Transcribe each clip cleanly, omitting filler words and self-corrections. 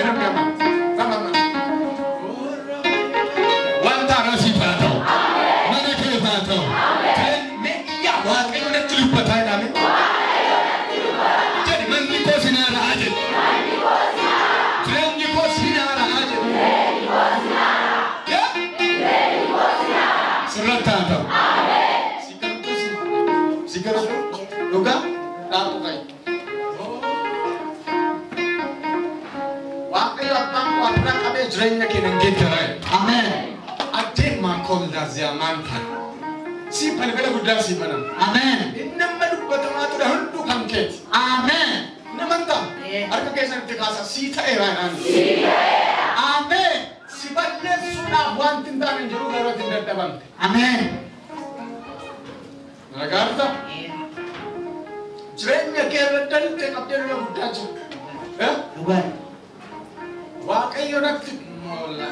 Nama nama. Wanta rasiif haa ta'u. Mana keef haa ta'u. Mee iyyaa Waaqayyo natti dubbataa jedhame. Jedhi manni koo sin haara'aa jedhi. Jireenyi koo sin haara'aa jedhi. Sirratti haa ta'u. Si kadhatu dhugaa dhaabuu qayi. Waaqayyo abbaan koo har'a qabee jireenya kee nan geeddaraa. Ameen. Adeemaa kooldaa maanta. Si balbala guddaa si banama. Ameen. Inni amma dubbatamaa ture hunduu kan keeti. Ameen. Naman ta'a. Harka keessanitti kaasa sii ta'eera jedhaan. Ameen. Si balleessuudhaaf wanti hin taane hin jiru garuu ati hin dadhabamte. Ameen. Nagaarta. Jireenya kee irra daltee qabdee lola guddaa jira. Dhugaadha. Waaqayyo natti moola.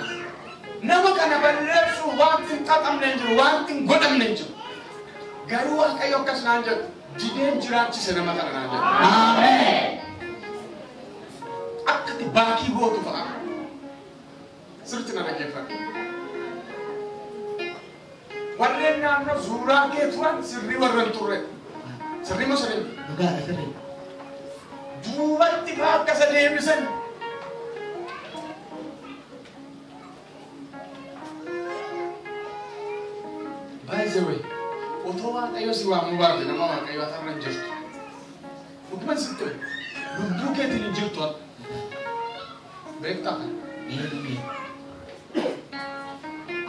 Nama kana balleessuu wanti hin xaxamne hin jiru, wanti hin godhamne hin jiru. Garuu Waaqayyo akkas naan jedhu dideen jiraachise nama kana naan jedhu. Ameen. Akka ati baakii gootu fa'a. Sirriitti na dhaggeeffadhu. Warreen naannoo suuraa kee turan sirrii warra hin turre. Sirrii moo sirrii? Dhugaadha sirrii. Duubatti fa'aa akka isa deebisan. By the way, otoo Waaqayyo si waamuu baate nama Waaqayyo atarra hin jirtu. Dhuguman sitti hima. Lubbuu keetiin hin jirtu har'a. Beektaa kana? Mee dhugee.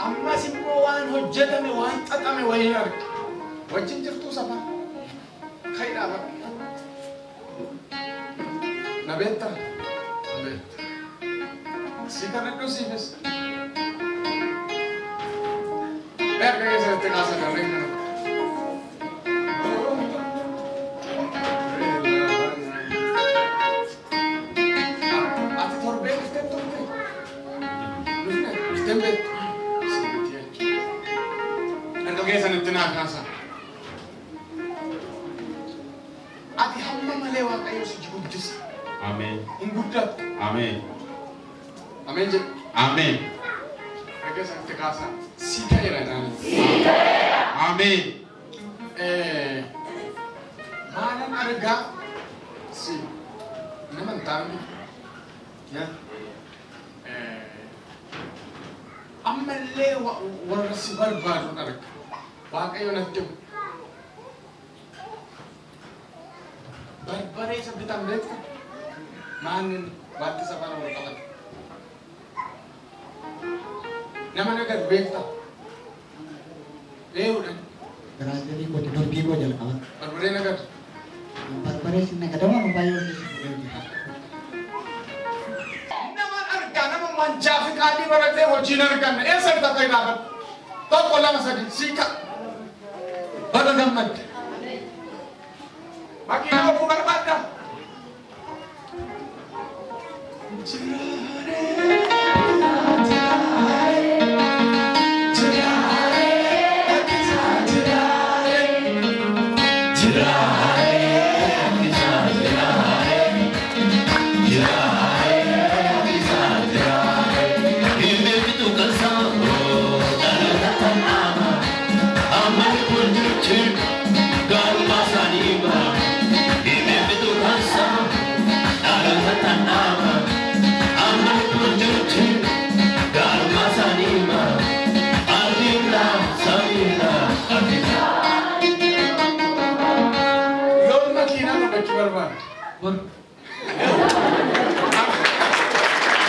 Ammas immoo waan hojjetame waan xaxame wayii arge. Wajjin jirtuu safaa. Ka'i dhaabadhu. Na beektaa? Na beekta. Si kadhadhu siifis. Mee harka keessatti kaasa garreen kana. Ati torbee dhuftee turte? Dhufne dhuftee hin beektu? Si miti jechuudha. Harka keessanitti naa kaasa. Ati hamma malee Waaqayyo si guddisa. Ameen. Hin guddattu. Ameen. Ameen jedhu. Ameen. Harka keessanitti kaasa. Si ta'eera naani. Ameen. Maalan argaa si nama hin taane. Ammallee warra si barbaadun arga. Waaqayyo natti himu. Barbaree isa bitan beekta? Maanni wanti isa faana wal qabate. Nama nagadu beekta? Eeyyuudhaan Biraazirii kooti dorgii koo jalqaba. Barbaree nagadu. Barbaree sin nagadama baay'ee hojii fuudhee hojjeta. Nama argaa nama manjaa fi qaadii baratee hojiin arganne eessa bitaa ta'e gaafadhu. Tokko lama sadi siika. Baga gammadde. Makiina oofuu barbaadda. Yoon makiinaa fudhachuu barbaadde. Bor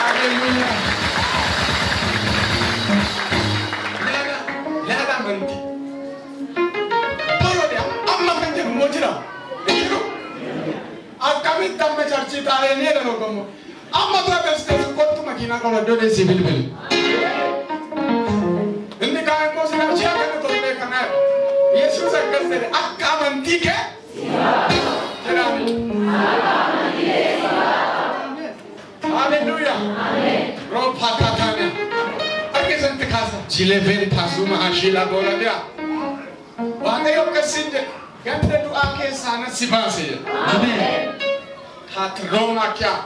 Haleluuyaa. Laala laala amantii. Borode amma kan jedhu immoo jira. Hin jiru. Akkamitti amma charchii taa'ee ni jedhan ogummaa. Amma tura beeksiteessu kottu makiinaa qabna iddoo deessii bilbili. Inni kaan immoo sila ji'a kana torbee kanaa Yesuus akkas jedhe akka amantii kee jedhaani. Haleluuyaa. Ropa katana. Harka isatti kaasa. Jileven tasuma ashila bola Waaqayyo akkasiin jedhe ganda du'aa keessaa na si baase jedhe. Ameen. Kaatirooma kyaa.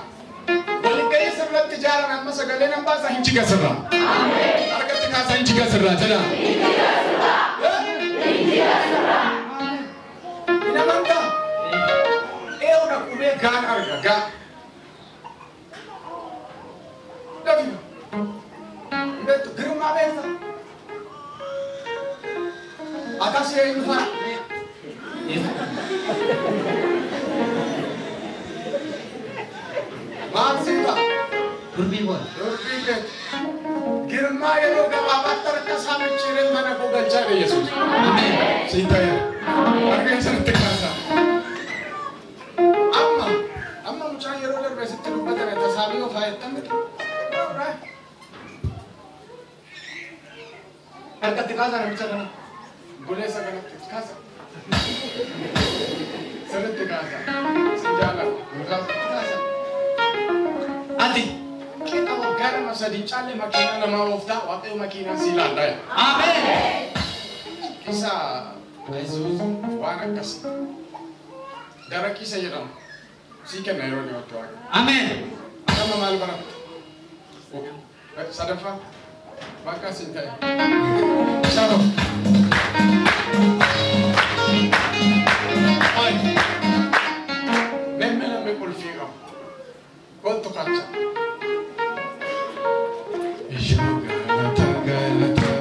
Walga'ii sirratti natti ijaarame amma sagalee nan baasa hin jiga sirraa. Harkatti kaasa hin jiga sirraa jedha. Hin jiga sirraa. Hin amantaa? Eewudha qubee gaan arga gaa. Dafi. Beektu girmaa beekta. Atas eenyu fa'a? Maal siita? Durbii boona. Durbii keeti. Girmaa yeroo gabaabaatti harka isaa micciiree mana koo galchaa jira Yesuus. Ameen. Siita yaa. Harka keessanitti kaasa. Amma amma mucaan yeroo darbe sitti dubbatame tasaabii of haa miti. Harkatti kaasa namicha kana. Goleessa kanatti kaasa. Sirriitti kaasa. Si jaalladha. Kaasa. Ati qixa waggaa lama sadii caalle makiinaa namaa ooftaa waaqayyo makiinaa si ilaallaa. Ameen. Isa waan akkas daraqiisa jedhamu sii kenna yeroo dhiyootti waaqa. Ameen. Nama maal baratte? Sadaffaa bakka siin ta'e. Shalom. Oi. Namni namni qulfii qabu. Kottu kacha. Ishoo galata galata.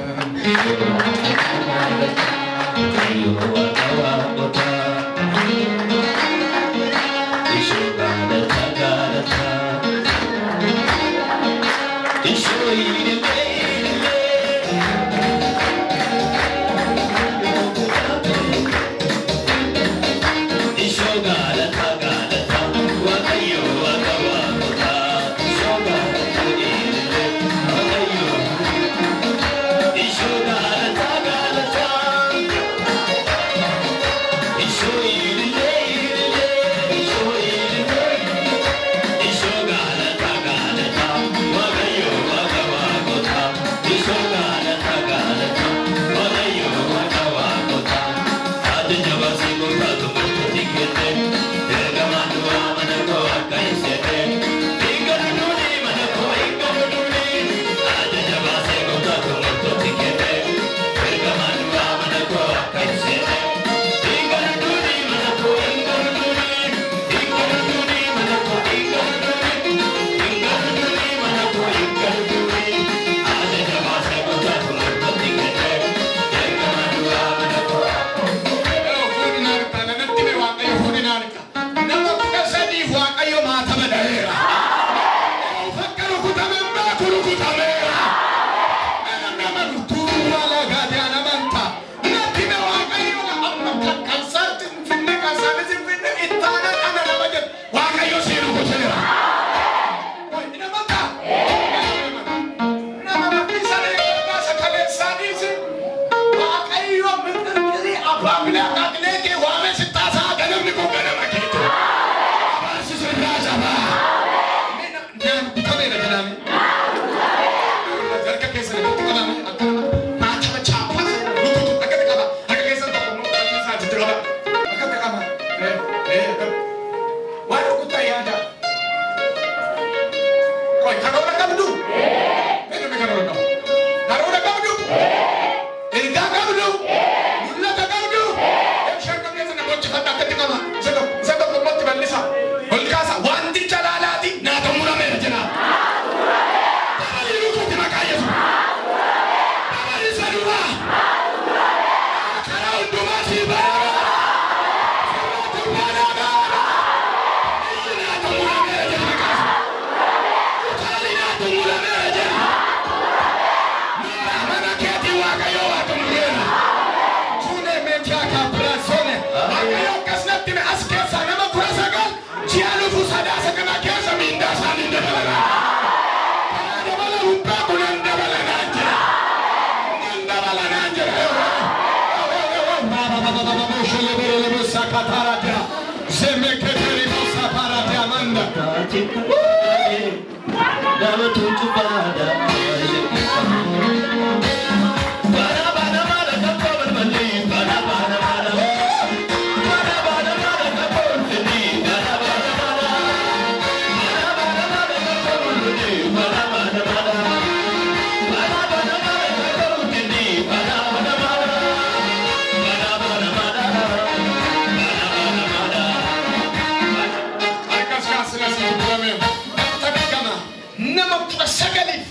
Nama 19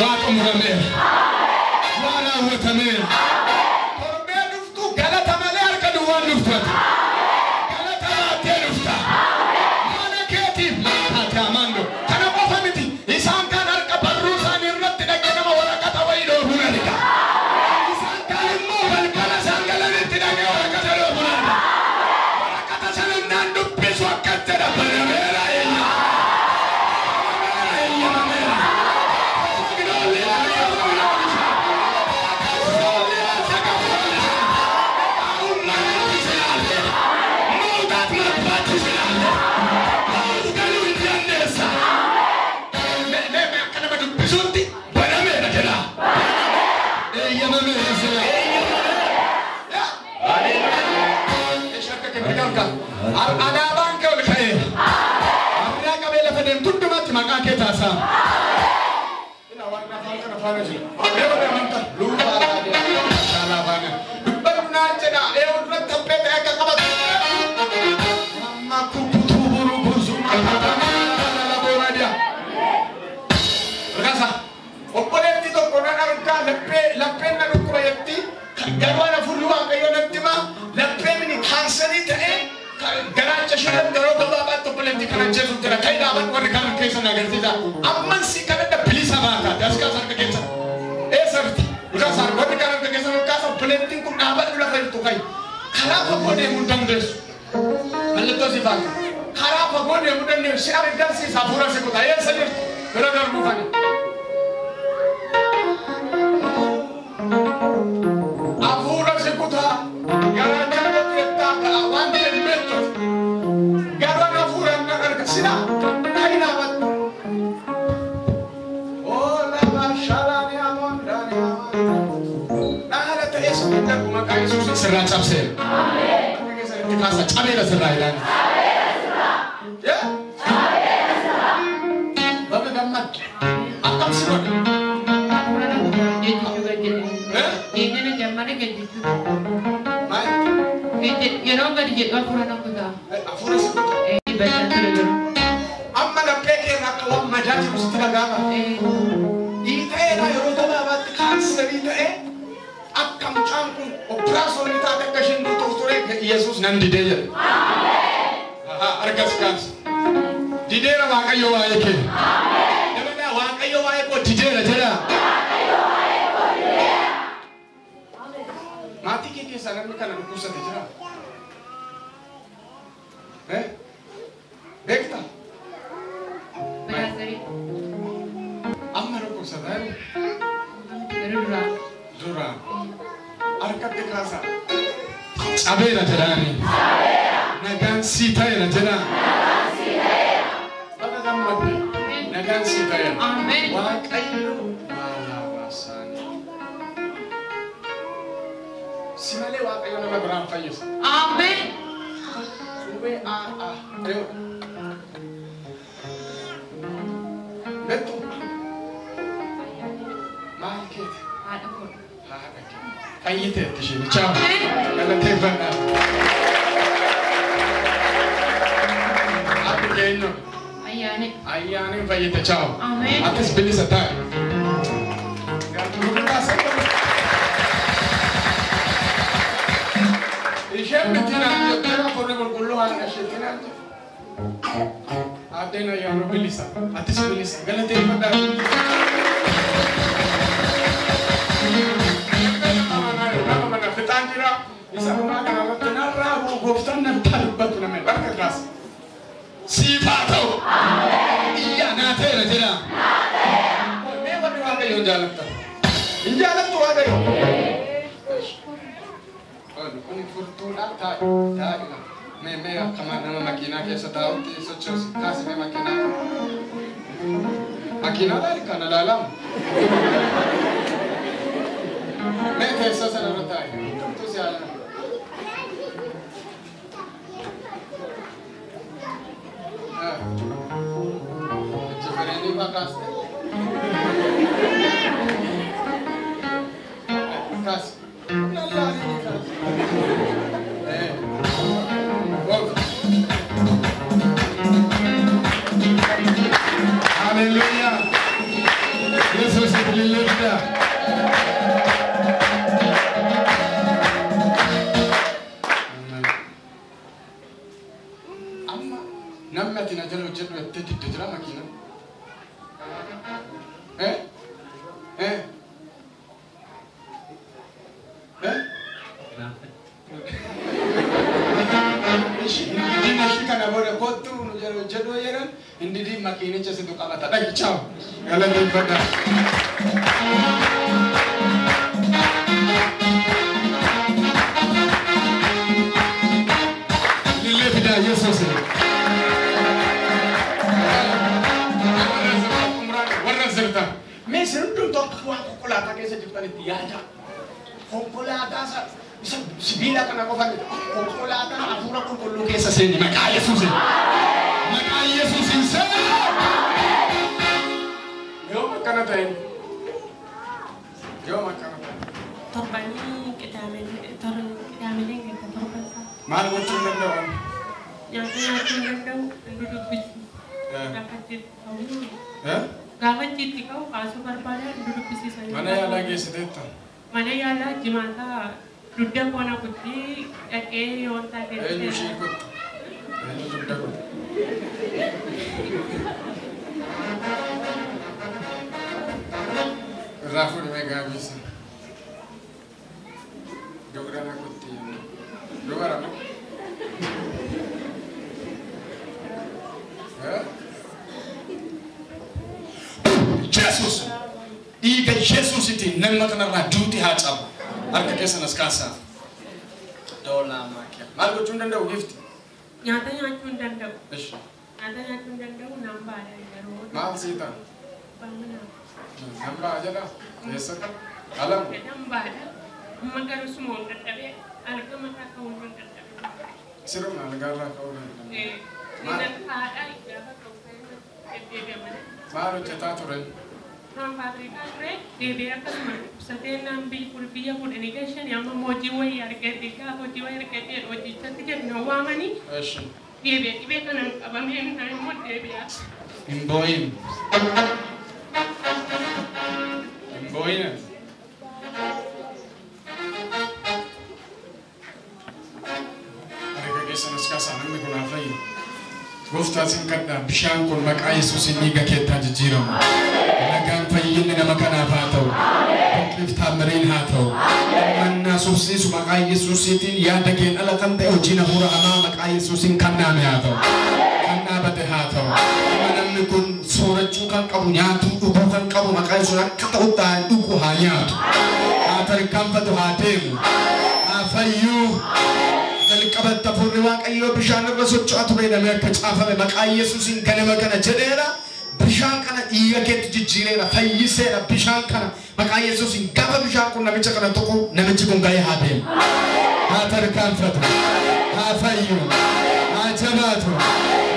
waa xumurameera. Waa raawwatameera. Torbee dhuftu galata malee harka duwwaan dhuftu ati. Galata baattee dhufta. Mana keetiif maataate amaando. Kana qofa miti isaan kaan harka barruu isaanii irratti dhaqee nama waraqata wayii dhoobuun arga. Isaan kaan immoo balbala isaan galanitti dhaqee waraqata dhoobuun arga. Waraqata sana naan dubbisu akkas jedha banameera eenyu. Alaabaan kee ol ka'eera. Har'a qabee lafa deemtu hundumatti maqaa kee taasaa. Obboleetti tokko nan argaa lapheen na dhukkuba jetti garuu ana furri waaqayyo natti hima lapheen mini kaansarii ta'ee garaacha ishee yeroo gabaabaatti obboleetti kana ajjeesuuf jira kan ilaalan warri kaan keessa na agarsiisa amman si kadhadha bilisa baataate as kaasa harka keessa eessa jirti kaasa harka warri kaan harka keessa kaasa obboleettiin kun dhaabadhu lafa jirtu kai karaa fagoo deemuu dandeessu mallattoo si faata karaa fagoo deemuu dandeessu si argarsiisa hafuura si kuta eessa jirtu bira darbuu fani. Hafuura si kutaa garaacha irratti ka'a waan ta'e beektu garuu hafuura na arga sila kan dhaabatu. Oola shalaani amoon daani amoon dhaala ta'ee sun darbu maqaa Yesuus sirraa cabseera. Akka keessanitti kaasa cabeera sirraa ilaali. Baga gammadde akkam si godhe. Yeroo gadi jedhu hafuura na kutaa. Hafuura si kutaa. Dhibbachaa ture jiru. Amma laphee kee irraa akka waan madaa jiru sitti dhaga'ama. Dhiita'eedha yeroo gabaabaatti kaansarii ta'ee akka mucaan kun operaasyoonii taate akka isheen duutuuf ture Yesuus nan didee jedhe. Harkas kaas. Dideera Waaqayyo waa'ee kee. Dabalaa Waaqayyo waa'ee koo dideera jedha. Maatii kee keessaa namni kana dhukkubsate jira? Beektaa? Baraazarii. Amma dhukkubsataa jiru? Yeroo duraa. Duraa. Harkatti kaasaa. Cabeera jedhaani. Nagaan sii ta'eera jedhaa. Baga gammadde. Nagaan sii ta'eera. Ameen. Waaqayyo maalaabaa isaanii. Si malee Waaqayyo nama biraan fayyisa. Ameen. Qubee A A eeyo. Beektu maal keeti? Haadha koo. Haadha kee. Fayyiteetti isheen. Ciao. Galateeffadhaa. Haadhi kee eenyu? Ayyaane. Ayyaaneen fayyite. Ciao. Ameen. Atis bilisa ta'i. Isheen miti naan jettee hafuurri qulqulluu haadha isheetti naan jette. Addeen ayyaana bilisa. Atis bilisa. Galateeffadhaa. Nama fixaan jira. Isa dhumaa kana irratti narraa bu'u gooftaan natti dubbatu nama harka kaasa. Siif haa ta'u. Iyyaa naa ta'eera jedha. Mee warri Waaqayyoon jaalattan? Hin jaalattu Waaqayyoon? Kun furtuudha taa'i taa'i mee mee akka nama makiinaa keessa taa'utti sochoosi kaasi mee makiinaa makiinaa laali kana laalamu mee teessoo sana irra taa'i hundumtuu si haala achi fireenii faa kaaste kaasi lallaalii kaasi. Hallelujah. Makiinicha situ qabata. Dhaqi chaaw. Galateeffadha. Ilillee fidaa Yesuus. Warra sirtan. Mee isin hundumtuu akka waan konkolaataa keessa jirtanitti yaada. Konkolaataa isa sibiila kana qofa miti. Konkolaataa hafuura qulqulluu keessa seeni maqaa Yesuusiin. Maqaa Yesuusiin seeni. Yoom akkana ta'e? Yoom akkana ta'e? Torbanii qidaameleen gata torban isaa. Maal gochuu hin danda'u? Nyaata nyaachuu hin danda'u, hin dudubbisu. Gaafa itti ka'u. Gaafa itti ka'u kaasuu barbaada hin dudubbisiisa. Mana yaalaa geessiteetta? Mana yaalaa jimaataa dugda koona kutti dhaqee yoo taate. Eenyu ishii kutti? Eenyu dugda kutti? Irraa fuudhimee gaafisa. Dugda na kutti jenna. Dubara moo? Yesuus! Dhiiga Yesuusitiin nama kanarraa duuti haa cabu. Harka keessan as kaasaa. Doolaa maakiyaa. Maal gochuu hin danda'u gifti? Nyaata nyaachuu hin danda'u. Ishi. Nyaata nyaachuu hin danda'u naan baadha yeroo. Maal sii ta'a? Baamana. Nan ba'a jedhaa? Eessatti? Alamu? Nan baadha. Amma garuu suma hin dadhabee alga mataa ka'uu hin dadhabee. Siruma algaarraa ka'uu danda'u. Nan haadha gaafa ka'u deddeebi'a malee. Maal hojjetaa ture? Duraan faabirikaa ture deebi'ee akkasuma dhukkubsatee naan biyya fuudhanii galchanii amma hojii wayii argadhe gaafa hojii wayii argadhe hojichatti jedhu waamanii deebi'ee dhibee kanaan qabamee naan immoo deebi'a. Hin boo'in. Hin boo'in. Harka keessan as kaasaa namni kun haa fayyu. Gooftaa sin kadhaa bishaan kun maqaa Yesuusiin dhiiga keettaa jijjiiramu. Nagaan fayyinni nama kanaaf haa ta'u. Dinqiif taamiriin haa ta'u. Mannaa subsiisu maqaa Yesuusiitiin yaada keen ala kan ta'e hojiin hafuura hamaa maqaa Yesuusiin kan naame haa ta'u. Kan dhaabate haa ta'u. Namni kun soorachuu kan qabu nyaatuu dhuguu kan qabu maqaa Yesuus akka ta'utti haa dhugu haa nyaatu. Haa tarkaanfatu haa deemu. Haa fayyuu. Jalqabatti hafuurri Waaqayyoo bishaan irra socho'aa ture jedhamee akka caafame maqaa Yesuusiin ganama kana jedheera. Bishaan kana dhiiga keetti jijjiireera, fayyiseera bishaan kana maqaa Yesuusiin gaafa bishaan kun namicha kana tuqu namichi kun ga'ee haa deemu. Haa tarkaanfatu, haa fayyu, haa jabaatu.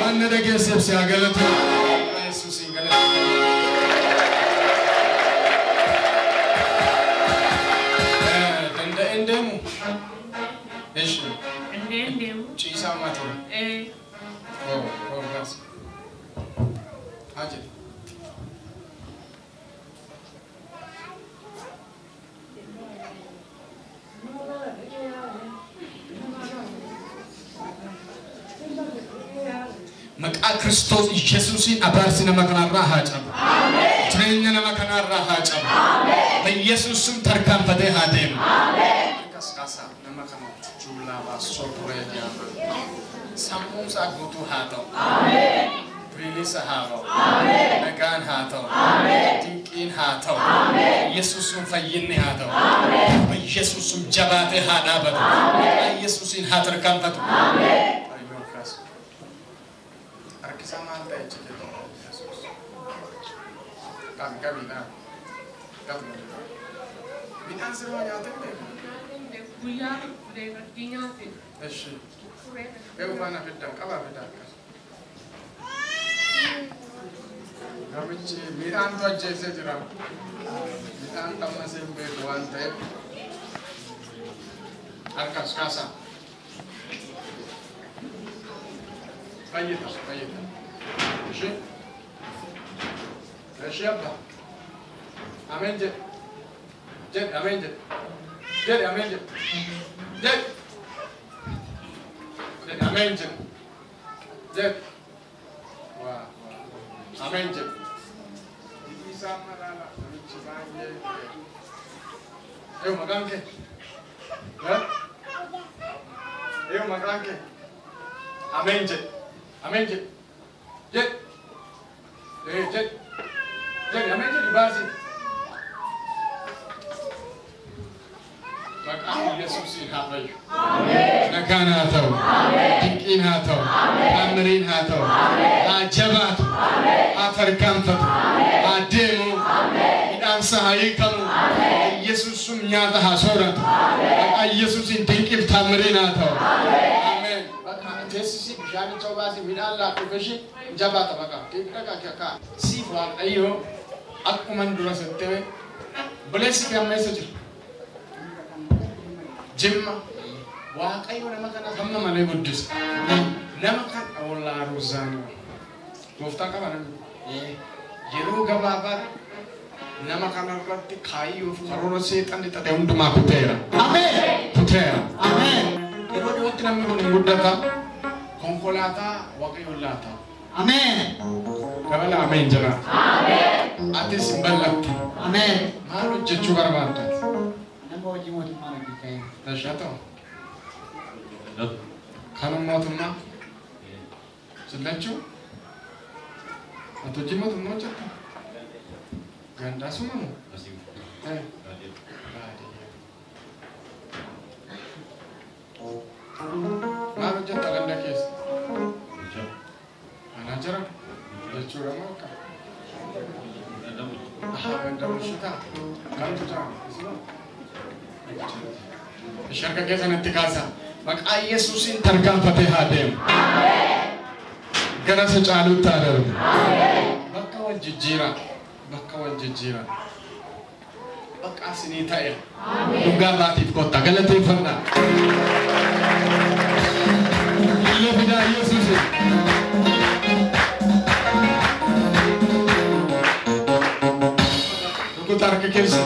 Waan na dhageesseef si haa galatu. Maqaa Yesuusiin galatu. Danda'een deemu? Ishi. Danda'een deemu. Ciisaa maa ture? Oo, oo, gaas. Haa jedhu. Maqaa Kiristoos Yesuusiin abaarsi nama kanarraa haa cabu. Jireenya nama kanarraa haa cabu. Yesuus sun tarkaanfatee haa deemu. Akkas kaasaa nama kana juulaa baasoo turee jaama. Sammuun isaa guutuu haa ta'u. Bilisa haa ta'u. Nagaan haa ta'u. Dinqiin haa ta'u. Yesuus sun fayyinni haa ta'u. Yesuus sun jabaatee haa dhaabatu. Yesuusiin haa tarkaanfatu. Harkisaa maal ta'e jechuudha Yesuus. Qabi qabi dha. Qabi. Midhaan sirba nyaatee hin beeku. Guyyaa turee fakkii nyaate. Eshi. Eewu faana fiddaa qabaa fiddaa akkas. Namichi midhaantu ajjeesee jira. Midhaan qammasee hin beeku waan ta'eef. Harkas kaasaa. Fayyita fayyita. Ishi. Ishi abbaa. Ameen jedhe. Jedhe ameen jedhe. Jedhe ameen jedhe. Jedhe. Jedhe ameen jedhe. Jedhe. Waa waa. Ameen jedhe. Isaa malaala namichi baay'ee. Eewu maqaan kee? Eewu maqaan kee? Ameen jedhe. Ameen jedhe. Jedhe. Jedhi. Jedhi ameen jedhi baasii. Maqaan Yesuusiin haa fayyu. Nagaan haa ta'u. Dinqiin haa ta'u. Taamiriin haa ta'u. Haa jabaatu. Haa tarkaanfatu. Haa deemu. Hidhaansa haa hiikamu. Yesuus sun nyaata haa sooratu. Maqaa Yesuusiin dinqiif taamiriin haa ta'u. Ameen. Bakka teessisi bishaanicha obaasi midhaan laadhu ishee jabaata bakka. Dhaqaa akka siif Waaqayyo akkuman dura settee buleessi kee amma eessa jira? Jimma. Waaqayyo nama kana hamma malee guddisa. Nama kan ollaa ruuzaanii. Gooftaa qaba namni. Yeroo gabaabaa nama kanarratti kaayyoof karoora seexanni xaxe hundumaa kuteera. Ameen. Kuteera. Ameen. Yeroo dhiyootti namni kun hin guddata. Konkolaataa Waaqayyoon laata. Ameen. Dabala ameen jedha. Atis hin bal'atta. Ameen. Maal hojjechuu barbaadda? Nama hojii mootummaa hojjechaa jiru. Tashaa ta'u. Kanuma mootummaa? Sillachuu? Ati hojii mootummaa hojjetta? Gandaa sumamu? Baadiyyaa. Maal hojjetta ganda keessa? Manaa jira? Jechuudha moo akka? Ganda bulchitaa? Kamtu jira? Isinoo? Ishee harka keessanitti kaasaa. Maqaa Yesuusiin tarkaanfatee haa deemu. Gara isa caaluutti haa darbu. Bakka wal jijjiiraa. Bakka wal jijjiiraa. Bakka asinii ta'e. Dhugaa baatiif kottaa galateeffannaa. Illee fidaa Yesuusi. Rukuta harka keessa.